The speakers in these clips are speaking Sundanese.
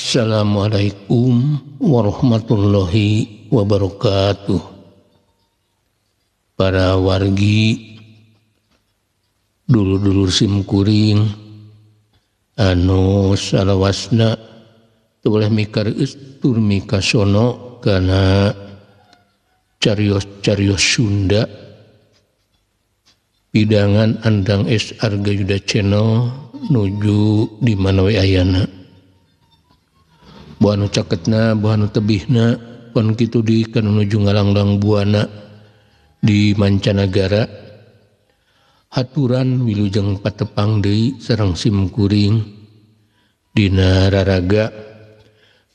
Assalamualaikum warahmatullahi wabarakatuh. Para wargi, dulur-dulur simkuring anu salawasna teu boleh mikareus tur mikasono kana carios-carios Sunda pidangan Andang S Arga Yuda Channel nuju di mana we ayana. Buah nu caketna, buah nu tebihna, pon kitu di kanu nuju ngalanglang buana di mancanagara. Haturan wilujeng patepang deui sareng simkuring dina raraga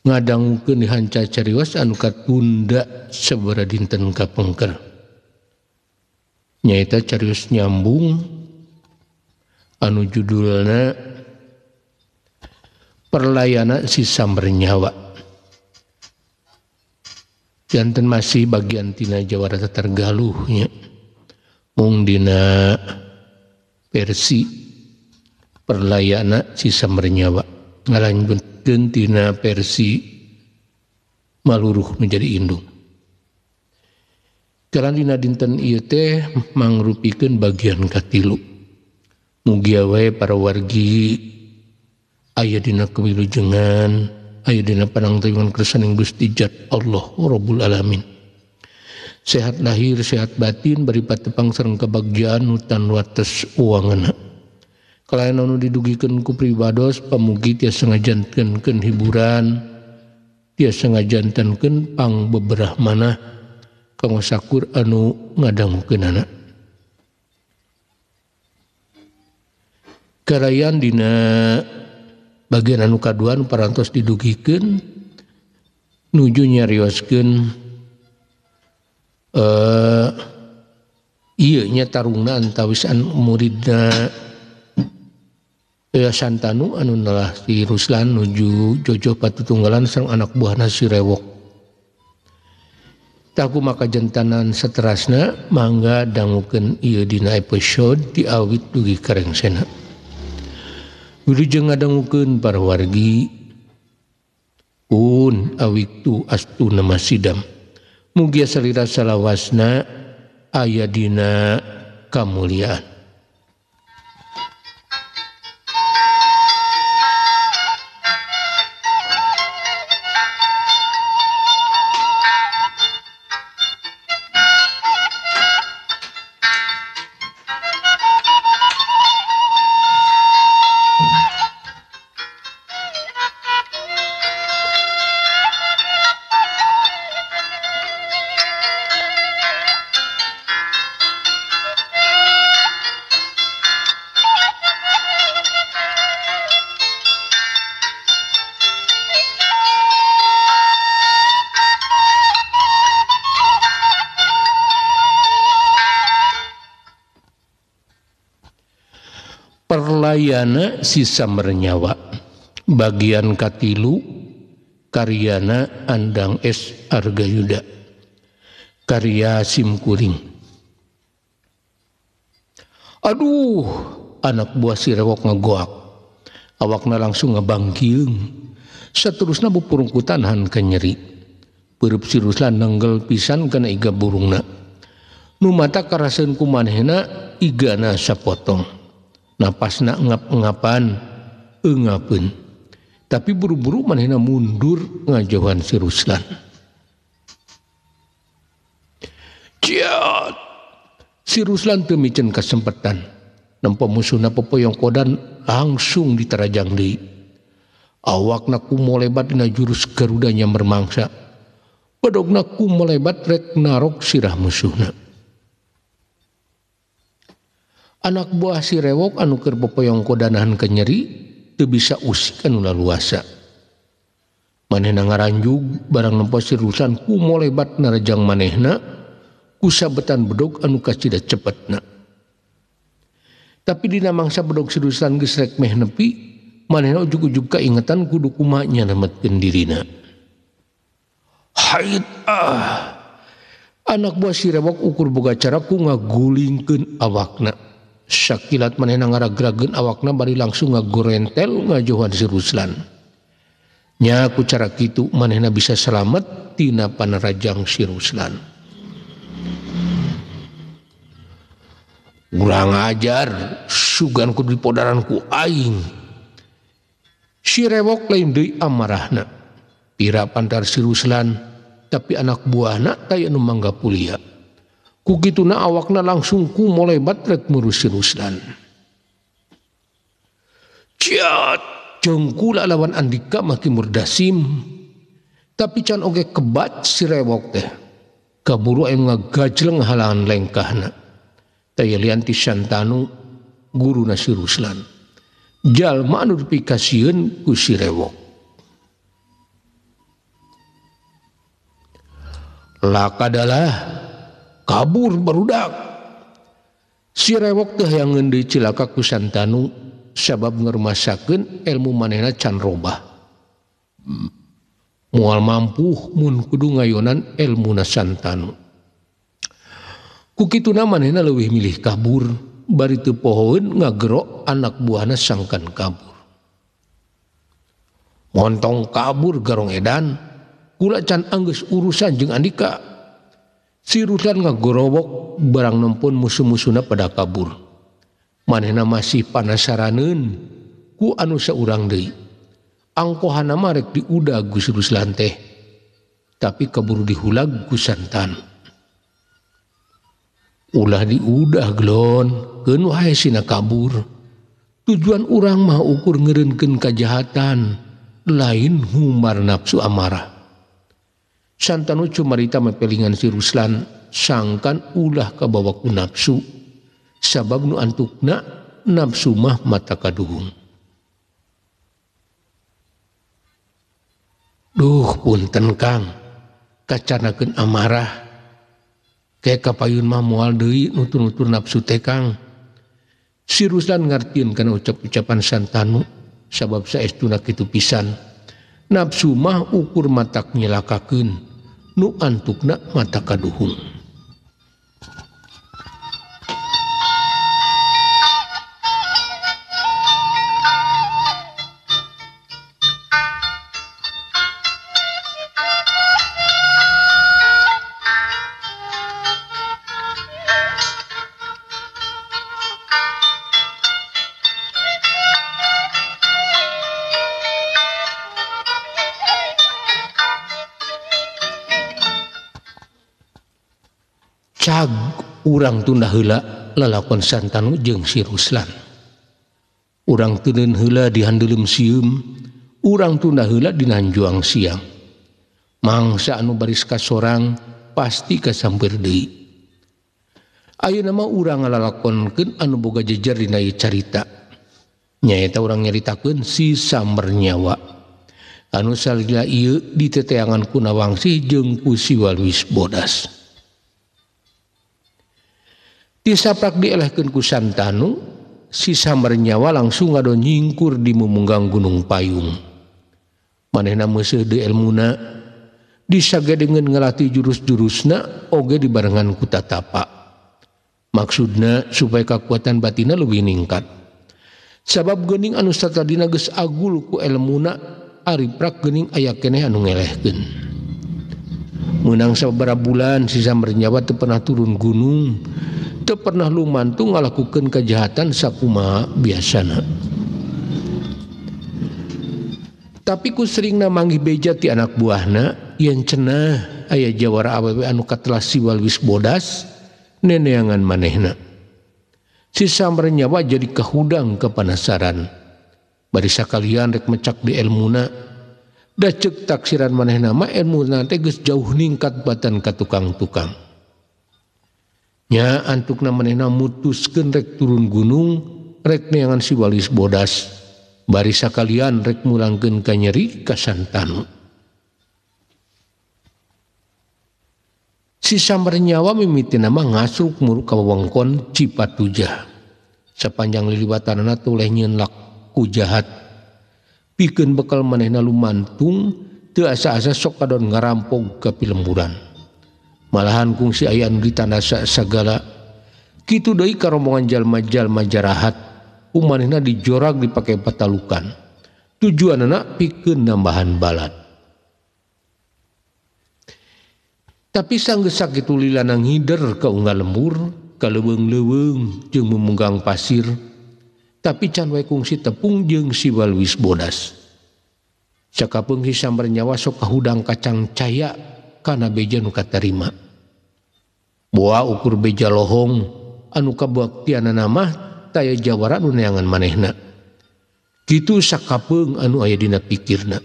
ngadangukeun dihanca carios anu katunda sabaraha dinten kapengker. Nyaeta carios nyambung anu judulna Perlayana Si Sambernyawa. Janten masih bagian tina Jawara Tatar Galuhnya. Mung dina versi Perlayana Si Sambernyawa. Ngalanjutkeun tina versi Maluruh menjadi indung. Jalan dina dinten ieu teh mangrupikeun bagian katilu. Mugia wae para wargi aya dina kewilujengan, aya dina panangtayungan kersaning Gusti Jat Allah Rabbul Alamin. Sehat lahir, sehat batin, bari patepang sareng kabagjaan nu tan wates uangeuna. Kalayan anu didugikeun ku pribados pamugi tiasa ngajantenkeun hiburan, tiasa ngajantenkeun pangbeberah manah kanggo sakur anu ngadangukeunana. Kalayan dina bagian anu kaduan parantos didugikeun nuju nyarioskeun ieu nya tarungna antawis anu muridna Santanu anu nelah si Ruslan nuju jojoh patutunggalan sareng anak buahna si Rewok. Taku maka jentanan seterasna mangga dangukeun ieu dina episode diawit dugi ka rengsena. Wilujeng ngadangukeun para wargi pun awiktu astuna masidam. Mugia salira salawasna aya dina kamuliaan. Perlayana Si Sambernyawa bagian katilu karyana Andang S Arga Yuda karya simkuring. Aduh, anak buah si Rewok ngegoak, awakna langsung ngebangkiung. Seterusna bupurungkutan han kenyeri. Peureub si Ruslan nenggel pisan kana iga burungna. Nu mata karaseun ku manehna igana sapotong. Napasna ngap-ngapan, engapeun. Tapi buru-buru manehna mundur ngajauhan si Ruslan. Ciat! Si Ruslan teu miceun kasempetan. Nempo musuhna popoyong kodan langsung diterajang deui. Awakna kumolebat dina jurus Garuda nyamber mangsa. Bedogna kumolebat rek narok sirah musuhna. Anak buah si Rewok anu keur popoyong kodanahan kenyeri teu bisa usik anu laluasa. Manehna ngaranjug barang nempo si Ruslan kumolebat narajang manehna ku sabetan bedog anu kacida cepetna. Tapi dina mangsa bedog si Ruslan geus rek meh nepi, manehna ujug-ujug kaingetan kudu kumaha nyalametkeun dirina. Hait ah. Anak buah si Rewok ukur boga cara ku ngagulingkeun awakna. Sakilat manehna ngaragrageun awakna bari langsung ngagorentel ngajohan si Ruslan. Nya ku cara kitu manehna bisa selamat tina panarajang si Ruslan. Urang ajar sugan kudu dipodaran ku aing. Si Rewok lain deui amarahna. Pira pantar si Ruslan tapi anak buahna taya nu mangga pulia. Ku kituna awakna langsung ku molebat rek murus si Ruslan. Ciat jengkula lawan Andika mah Ki Murdasim. Tapi can oge kebat si Rewok teh. Kaburu aya ngagajleng halangan lengkahna. Taya lian ti Santanu guruna si Ruslan. Jalma anu dipikasieun ku si Rewok. Lakadalah kabur barudak. Si Rewok teh hayang deui cilaka ku Santanu sabab ngermasakeun ilmu manehna can robah. Moal mampu mun kudu ngayonan elmuna Santanu. Ku kituna manehna leuwih milih kabur bari teu pohoeun ngagerok anak buahna sangkan kabur. Montong kabur garong edan kula can anggeus urusan jeung Andika. Si Ruslan ngagorowok barang nempun musuh-musuhna pada kabur. Manehna masih panasaraneun ku anu saurang deui. Angkohana mah rek diudag ku si Ruslan teh. Tapi kaburu dihulag ku Santanu. Ulah diudah glon, keun wae sina kabur. Tujuan urang mah ukur ngeureunkeun kajahatan, lain humar nafsu amarah. Santanu cumarita mepelingan si Ruslan sangkan ulah kabawa ku nafsu sabab nu antukna nafsu mah mata kaduhung. Duh punten Kang, kacanakeun amarah. Kayak kapayun mah moal deui nutur-nutur nafsu teh Kang. Si Ruslan ngartieun kana ucap-ucapan Santanu sabab saestuna kitu pisan. Nafsu mah ukur matak nyelakakeun, nu antukna mata kaduhung. Cag urang tunda heula lalakon Santanu jeung si Ruslan. Urang teuneun heula di handeuleum sieum, urang tunda heula di nanjuang siang. Mangsa anu baris kasorang pasti kasamper deui. Ayeuna mah urang ngalalakonkeun anu boga jejer dina ieu carita. Nyaeta urang nyaritakeun si Samernyawa. Anu salila ieu diteteangan ku Nawangsih jeung ku si Walwis Bodas. Tisaprak dielehkeun ku Santanu, si Samernyawa langsung ngadon nyingkur di mumunggang Gunung Payung. Manehna meuseuh deui elmuna, disagedengeun ngalatih jurus-jurusna oge dibarengan ku tatapa. Maksudna supaya kakuatan batina leuwih ningkat. Sabab geuning anu satadina geus agul ku elmuna, ari prak geuning aya keneh anu ngelehkeun. Meunang sababaraha bulan si Samernyawa teu pernah turun gunung, teu pernah lumantu ngalakukeun kejahatan sakumaha biasana. Tapi ku seringna manggih beja ti anak buahna yen cenah aya jawara awewe anu katelah si Walwis Bodas neneangan manehna. Si Samernyawa jadi kahudang kepanasaran. Bari sakalian rek mecak di elmuna. Da ceuk taksiran manehna mah elmuna teh geus jauh ningkat batan ka tukang-tukang. Nya antukna manehna mutuskeun rek turun gunung rek neangan si Walwis Bodas. Bari sakalian rek mulangkeun ka nyeri ka Santanu. Si Samernyawa mimitina mah ngasruk muruk ka wewengkon Cipatujah. Sapanjang liliwatanana toleh nyieun laku jahat. Pikeun bekal manehna lumantung teu asa-asa sok kadon ngarampog ka pilemburan. Malahan kungsi aya anu ditanda sagala. Kitu deui ka rombongan jalma-jalma jarahat. Umanehna dijorag dipake patalukan. Tujuanana pikeun nambahan balad. Tapi sanggeus sakitu lilana ngider ka unggal lembur, ka leuweung-leuweung jeung mumunggang pasir, tapi can wae kungsi tepung jeung si Walwis bodas. Sakapeung si Sambar Nyawa sok kahudang kacang caya kana beja nu katarima. Boa ukur beja lohong anu kabaktianana mah taya jawara nu neangan manehna. Kitu sakapeung anu aya dina pikirna.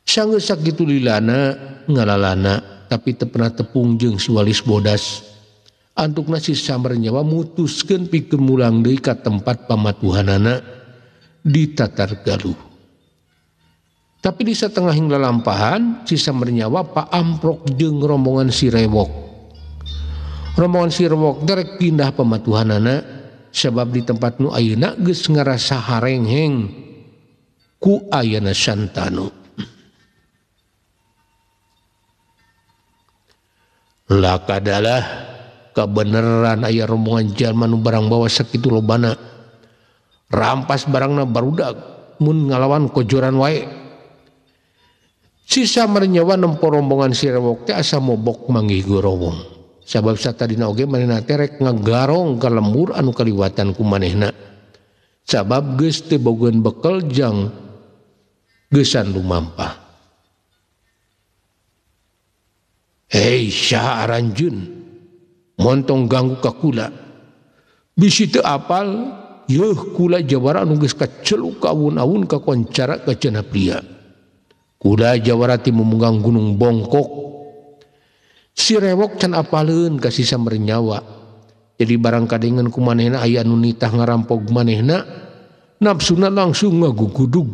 Sanggeus sakitu lilana ngalalana tapi teu pernah tepung jeung si Walis bodas. Antukna si Sambar Nyawa mutuskeun pikeun mulang deui ka tempat pamatuhanana di Tatar Galuh. Tapi di satengahing lalampahan si Sambar Nyawa paamprok jeung rombongan si Rewok. Rombongan si Rewok derek pindah pamatuhanana sebab di tempat nu ayeuna geus ngarasa harengheng ku ayana Santanu. Lakadalah kebenaran aya rombongan jalma nu barang bawa sakitu lobana. Rampas barangna barudak mun ngalawan kojoran wae. Si Sambar Nyawa nempo rombongan si Rewok teh asa mobok manggih gorowong. Sabab satadina oge manehna teh rek ngagarong ka lembur anu kaliwatan ku manehna. Sabab geus teu bogoan bekel jang geusan lumampah. Hei saha aranjeun montong ganggu ka kula. Bisi teu apal yeuh kula jawara anu geus kaceluk ka awun-awun kakoncara ka cenah pria. Kula jawara ti mumunggang gunung bongkok. Si Rewok can apaleun ka si Sambar Nyawa. Jadi barang kadengeun ku manehna aya anu nitah ngarampog manehna, nafsuna langsung ngagugudug.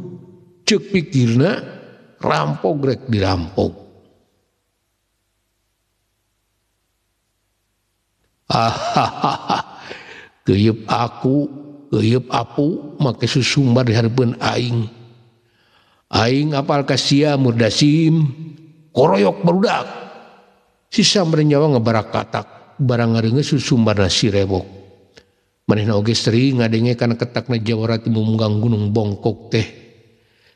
Ceuk pikirna rampog rek dirampog. Ahahaha, keuyeub aku, keuyeub apu, make susumbar di hareupeun aing. Aing apal ka sia Murdasim, koroyok barudak. Si Sambar Nyawa ngabarakatak, barang ngareungeus susumbarna si Rewok. Manehna oge sering ngadenge kana ketakna jawara ti mumunggang gunung bongkok teh.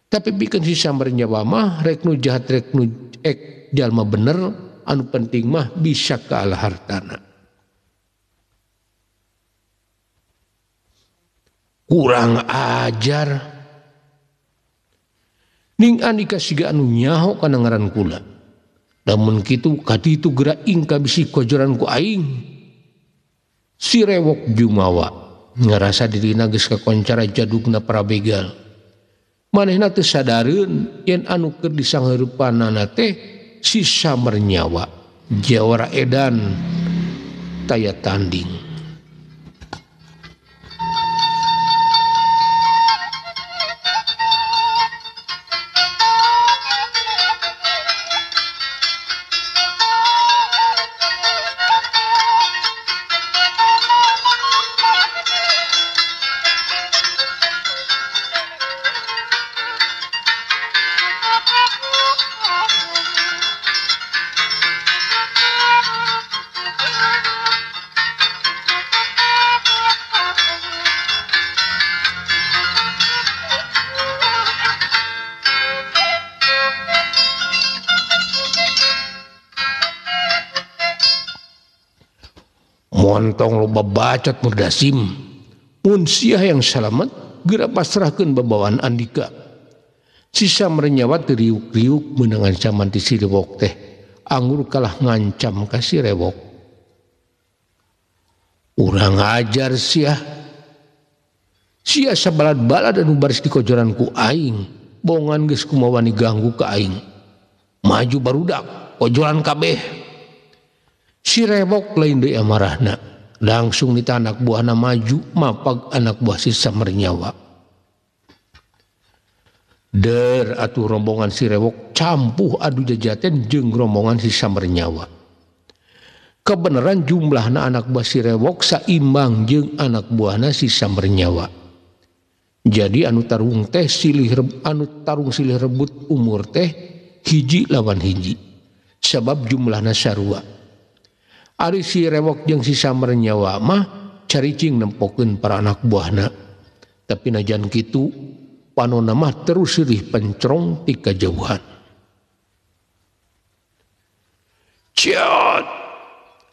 Tapi pikeun si Sambar Nyawa mah rek nu jahat rek nu ek jalma bener, anu penting mah bisa ka hartana. Kurang ajar. Ning andika siga anu nyaho kana ngaran kula. Lamun kitu kaditu geura ingka bisi kojoran ku aing. Si Rewok jumawa ngarasa dirina geus kakoncara jadugna para begal. Manehna teu sadareun yen anu keur disangheurepanana teh si Sambar Nyawa, jawara edan taya tanding. Montong loba bacot Murdasim. Mun sia yang salamet geura pasrahkeun babawaan andika. Si Sambar Nyawa teu riuk-riuk meunang ancaman ti si Rewok teh. Anggur kalah ngancam ka si Rewok. Urang ajar sia. Sia sabalad-balad anu baris dikojoran ku aing. Bongan geus kumaha wani ganggu ka aing. Maju barudak, kojoran kabeh. Si Rewok lain deui amarahna. Langsung nita anak buahna maju mapag anak buah si Sambar Nyawa. Der atuh rombongan si Rewok campuh adu jajaten jeung rombongan si Sambar Nyawa. Kebenaran jumlahna anak buah si Rewok saimbang jeung anak buahna si Sambar Nyawa. Jadi anu tarung teh silih anu tarung silih rebut umur teh hiji lawan hiji. Sabab jumlahna sarua. Ari si Rewok jeung si Sambar Nyawa mah caricing nempokeun para anak buahna. Tapi najan kitu panona mah terus sirih pencrong ti kajauhan. Ciat!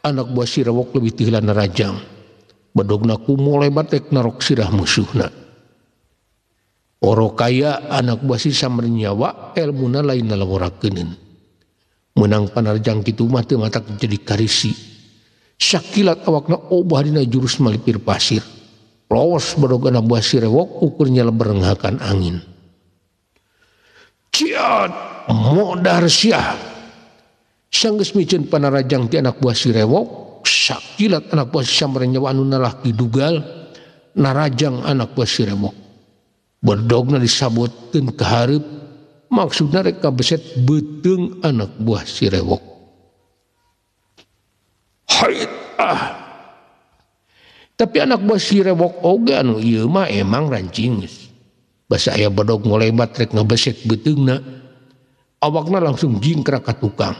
Anak buah si Rewok leuwih ti heula narajang. Bedogna kumolebat rek narok sirah musuhna. Oro kaya anak buah si Sambernyawa elmuna lain nalaworakeun. Menang panarjang kitu mah teu matak jadi karisi. Sakilat awakna obah dina jurus malipir pasir. Plos bedog anak buah si Rewok ukur nyelebrenghakan angin. Ciat! Modar siah! Sanggeus miceun panarajang ti anak buah si Rewok, sakilat anak buah si Sambernyawa anu nalah Ki Dugal narajang anak buah si Rewok. Bedogna disabotkeun ka hareup, maksudna rek kabeset beuteung anak buah si Rewok. Hait ah! Tapi anak buah si Rewok oge anu ieu mah emang rancing. Basa aya bedog ngolebat rek ngabeset beuteungna, awakna langsung jingkrak ka tukang.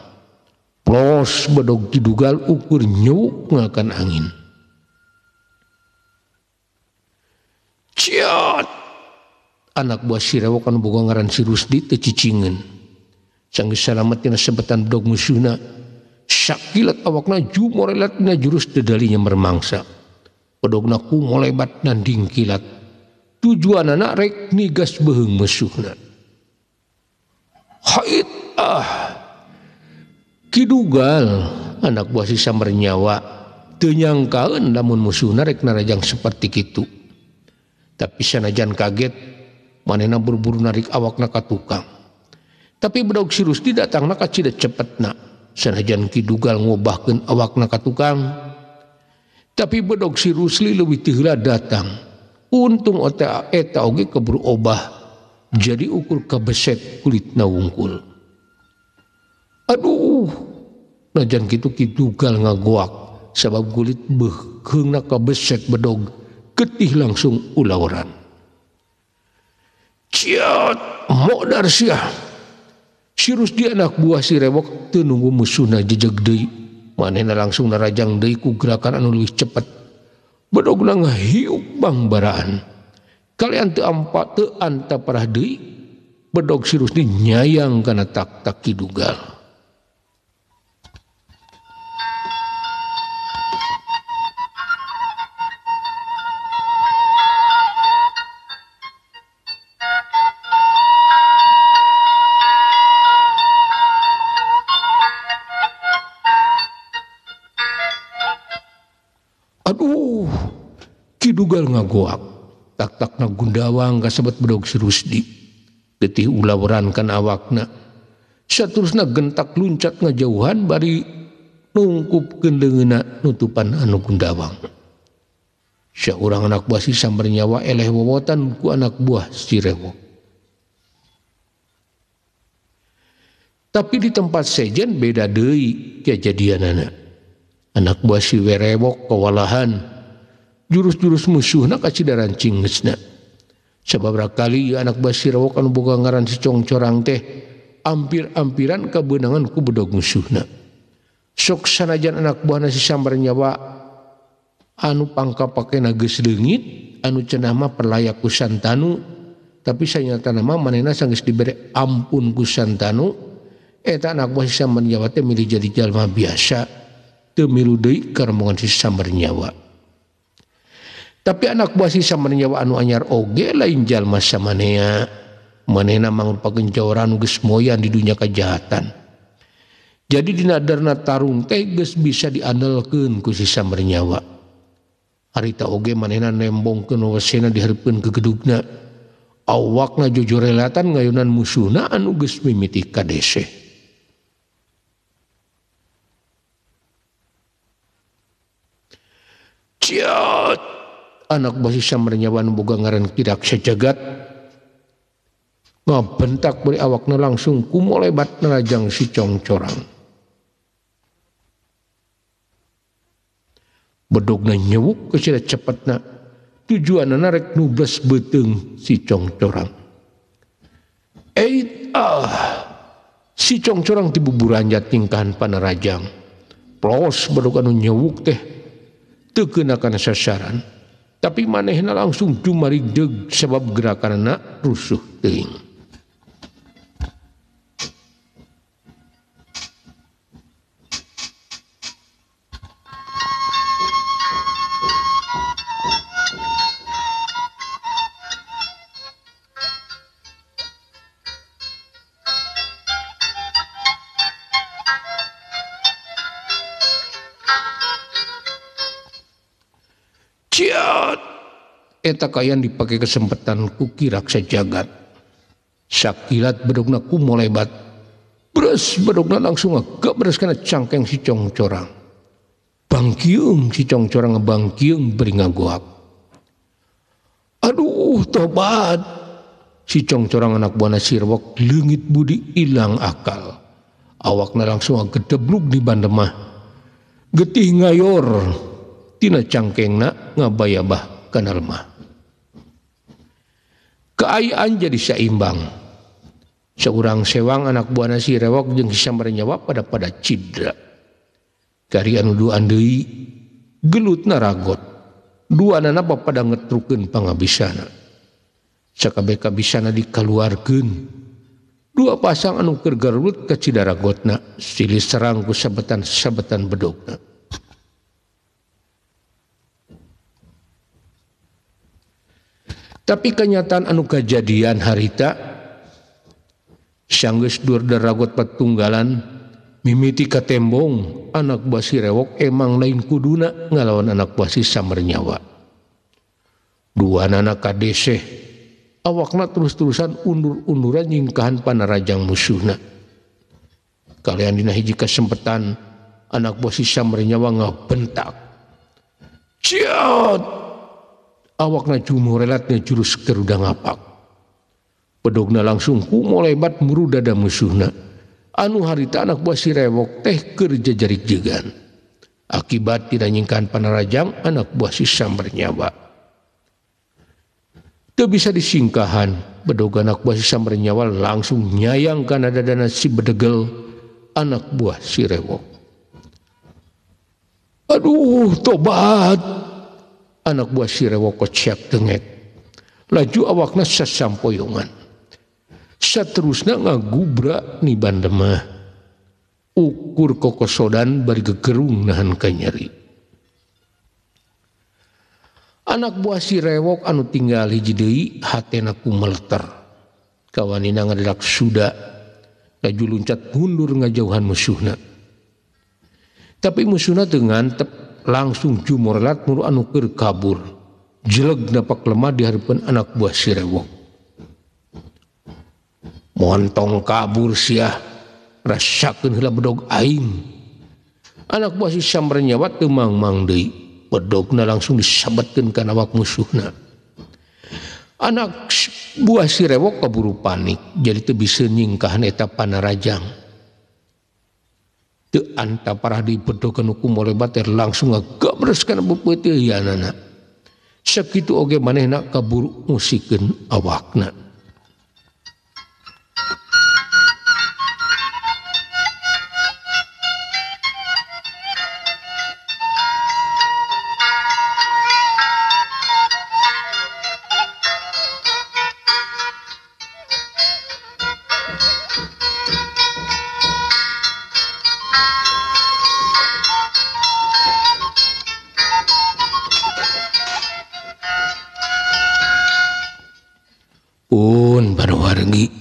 Plos bedog Ki Dugal ukur nyuk ngakan angin. Ciat! Anak buah si Rewok anu boga ngaran si Rusdi teu cicingeun. Sanggeus salamet tina sebetan bedog musuhna, sakilat awakna jumorelat dina jurus dedalinya mermangsa. Bedogna kumolebat nanding kilat. Tujuanana rek nigas beuheung musuhna. Hait ah! Ki Dugal anak buah si Sambernyawa teu nyangkaeun lamun musuhna rek narajang saperti kitu. Tapi sanajan kaget manehna buru-buru narik awakna ka tukang. Tapi bedog si Rusdi datangna kacida cepetna. Sanajan Ki Dugal ngobahkeun awakna ka tukang, tapi bedog si Rusli leuwih ti heula datang. Untung eta oge keburu obah jadi ukur kabeset kulitna wungkul. Aduh, najan kitu Ki Dugal ngagoak sabab kulit beuheungna kabeset bedog getih langsung ulaweran. Ciat, modar siah. Si Rusdi anak buah si Rewok teu nunggu musuhna jejeg deui. Manehna langsung narajang deui ku gerakan anu leuwih cepet. Bedogna ngahiuk bangbaraan. Kalian teu ampa teu anta parah deui. Bedog si Rusdi nyayang kana tak-tak Ki Dugal. Aduh, Ki Dugal ngagoak. Tak-takna gundawang kasebet bedog si Rusdi. Getih ulaweran kan awakna. Saterusna gentak luncat ngajauhan bari nungkupkeun leungeunna nutupan anu gundawang. Saurang anak buah si Sambernyawa eleh wowotan ku anak buah si Rewok. Tapi di tempat sejen beda deui kejadianana. Anak buah si Werewok kewalahan. Jurus-jurus musuhna kacida rancingeusna. Sababaraha kali anak buah si Rewok anu boga ngaran si Congcorang teh ampir-ampiran kabeunangan ku bedog musuhna. Sok sanajan anak buahna si Sambernyawa anu pangkapakena geus leungit, anu cenah mah perlayak ku Santanu, tapi sanyatana mah manehna sanggeus dibere ampun ku Santanu, eta anak buah si Sambernyawa teh milih jadi jalma biasa. Teu milu deui ka rombongan si Sambernyawa. Tapi anak buah si Sambernyawa anu anyar oge lain jalma samanea. Manehna mangrupakeun jawara anu geus moyan di dunya kajahatan. Jadi dina darna tarung teh geus bisa diandalkeun ku si Sambernyawa. Harita oge manehna nembongkeun wesena dihareupeun ke gedugna. Awakna jojorelatan ngayunan musuhna anu geus mimiti kadeseh. Ciat! Anak buah si Sambernyawa anu boga ngaran Ki Daksa Jagat ngabentak beri awakna langsung kumolebat narajang si Congcorang. Bedogna nyewuk kecil cepetna, tujuanna rek nubles beuteung si Congcorang. Eit ah! Si Congcorang tibuburanjat tingkahan panarajang. Plos bedog anu nyewuk teh teu keuna kana sasaran. Tapi manehna langsung jumarigdeg sebab gerakanna rusuh teuing. Eta kayan dipakai kesempatan ku Ki Raksa Jagat. Sakilat bedogna ku molebat. Bres bedogna langsung ngagabres kana cangkeng si congcorang. Bangkiung si congcorang ngebangkiung beri ngagoak. Aduh tobat. Si congcorang anak buana si Rewok leungit budi ilang akal. Awakna langsung ngagedeblug di bandemah. Getih ngayor tina cangkengna ngabayabah kana lemah. Keayaan jadi seimbang. Seorang sewang anak buana si Rewok jeung si Sambernyawa pada cidra. Kari anu duaan deui gelutna ragot. Duanana pada ngetrukeun pangabisana. Sakabeh kabisana dikaluarkeun. Dua pasang anu keur garulut ka cidaragotna silih serang ku sabetan-sabetan bedogna. Tapi kenyataan anu kejadian harita sanggeus dur daragot patunggalan mimiti katembong anak buah si Rewok emang lain kuduna ngalawan anak buah si Sambernyawa. Dua anak kadeseh awakna terus-terusan undur-unduran nyingkahan panarajang musuhna. Kalian dina hiji kesempatan anak buah si Sambernyawa ngabentak. Ciot! Awakna jumurelatnya jurus Garuda ngapak. Bedogna langsung ku molebat muru dada musuhna. Anu harita anak buah si Rewok teh keur jajarik jegan. Akibat tidak nyingkahan panarajang anak buah si Sambernyawa. Teu bisa disingkahan, bedog anak buah si Sambernyawa langsung nyayang kana dadana si bedegel anak buah si Rewok. Aduh, tobat. Anak buah si Rewok kociak dengek. Laju awakna sasampoyongan. Saterusna ngagubra ni bandemah. Ukur kokosodan bari gegerung nahan kanyeri. Anak buah si Rewok anu tinggal hiji deui hatena kumeleter. Kawanina ngadelak suda. Laju luncat mundur ngajauhan musuhna. Tapi musuhna teu ngantep. Langsung jumorlat muru anu keur kabur. Jeleg napak lemah di hareupeun anak buah si Rewok. Montong kabur siah, rasakeun heula bedog aing. Anak buah si Sambernyawa teu mangmang deui. Bedogna langsung disabetkeun kana awak musuhna. Anak buah si Rewok kaburu panik, jadi teu bisa nyingkahan eta panarajang. Teu anta parah di bedogan hukum oleh bater langsung ngagabres kana beupeuteuyanana. Sakitu oge manehna kaburu musikeun awakna. Pun wargi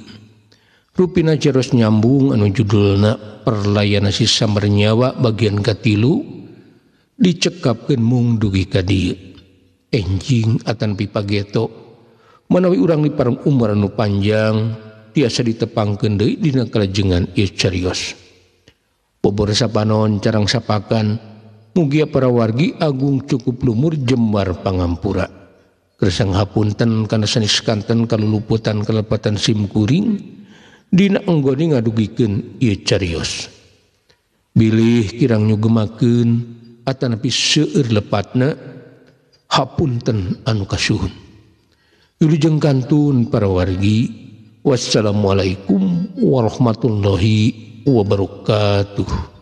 rupina ceros nyambung anu judulna Perlayan si Sambernyawa bagian katilu dicekapkeun mung dugi ka dieu. Enjing atan pipageto manawi urang dipareng umur anu panjang tiasa ditepangkeun deui dina kalajengan ieu carios. Bobor sapanon carang sapakan mugia para wargi agung cukup lumur jembar pangampura. Kersang hapunten kana sanes kanten kaluluputan kalepatan simkuring dina enggone ngadugikeun ieu carios. Bilih kirang nyugemakeun atanapi seueur lepatna hapunten anu kasuhun. Wilujeng kantun para wargi. Wassalamualaikum warahmatullahi wabarakatuh.